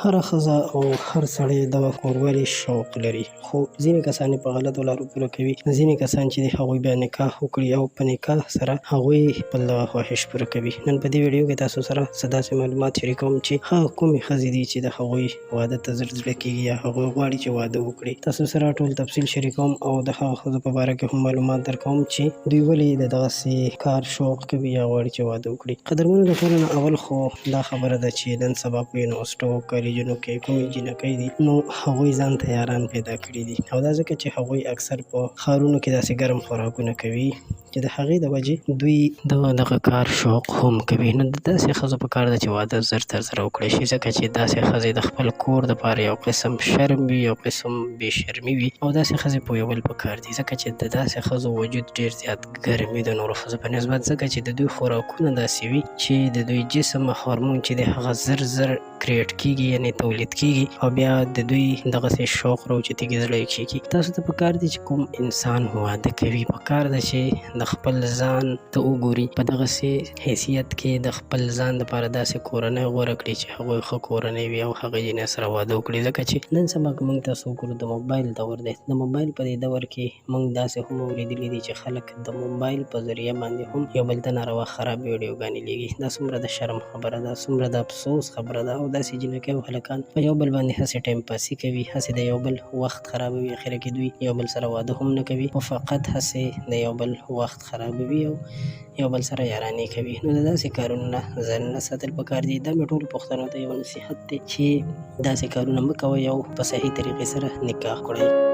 هره ښځه او هر سړی د کوروالی شوق لري، خو ځینې کسان یې په غلطو لارو پوره کوي. ځینې کسان چې دي هغوی بیا نکاح وکړي او په نکاح سره هغوی خپل دغه خواهش پوره کوي. نن په دې ویډیو کې تاسو سره څه داسې معلومات شریکوم چې هغه کومې ښځې دي چې د هغوی واده ته زړه زړه کېږي یا هغوی غواړي چې واده وکړي. تاسو سره ټول تفصیل شریکوم او د هغو ښځو په باره کې هم معلومات درکوم چې دوی ولې د دغسې کار شوق کوي یا غواړي چې واده وکړي. قدرمنو، د ټولو نه اول خو دا خبره ده چې نن سبا په یونیورسټو او کالجونو کې کومې جینکۍ دي، نو هغوی ځان ته یاران پیدا کړي دي، او دا ځکه چې هغوی اکثر په ښارونو کې داسې ګرم خوراکونه کوي چې د هغې د وجې دوی د دغه کار شوق هم کوي. نو د داسې ښځو په کار ده چې واده زر تر زره وکړی شي، ځکه چې داسې ښځې د خپل کور دپاره یو قسم شرم وي، یو قسم بې شرمي وي، او داسې ښځې پوهول په کار دي، ځکه چې د داسې ښځو وجود ډېر زیات ګرمي د نورو ښځو په نسبت، ځکه چې د دوی خوراکونه داسې وي چې د دوی جسم هورمون چې دی هغه زر زر کریټ کیږي، یعنی تولید کیږي، او بیا د دوی دغسې شوق راوچتېږي، زړه یې کښېږي. تاسو ته په کار دي چې کوم انسان واده کوي، په کار ده چې د خپل ځان ته وګوري، په دغسې حیثیت کې د خپل ځان دپاره داسې کورنۍ غوره کړي چې هغوی ښه کورنۍ وي او هغه جینۍ سره واده وکړي. ځکه چې نن سبا که موږ تاسو وګورو، د موبایل دور دی. د موبایل په دې دور کې موږ داسې هم اورېدلي دي چې خلک د موبایل په ذریعه باندې هم یو بل ته ناروا خراب ویډیوګانې لیږي. دا څومره د شرم خبره ده، څومره د افسوس خبره ده! او داسې جینکۍ او هلکان په یو بل باندې هسې ټایم پاسي کوي، هسې د یو بل وخت خرابوي. اخره کې دوی یو بل سره واده هم نه کوي، خو فقط هسې د یو بل وخت خرابوي او یو بل سره یارانې کوي. نو د داسې کارونو نه ځانونه ساتل پکار دي. دا مې ټولو پښتنو ته یو نصیحت دی چې داسې کارونه مه کوئ او په صحیح طریقې سره نکاح کړئ.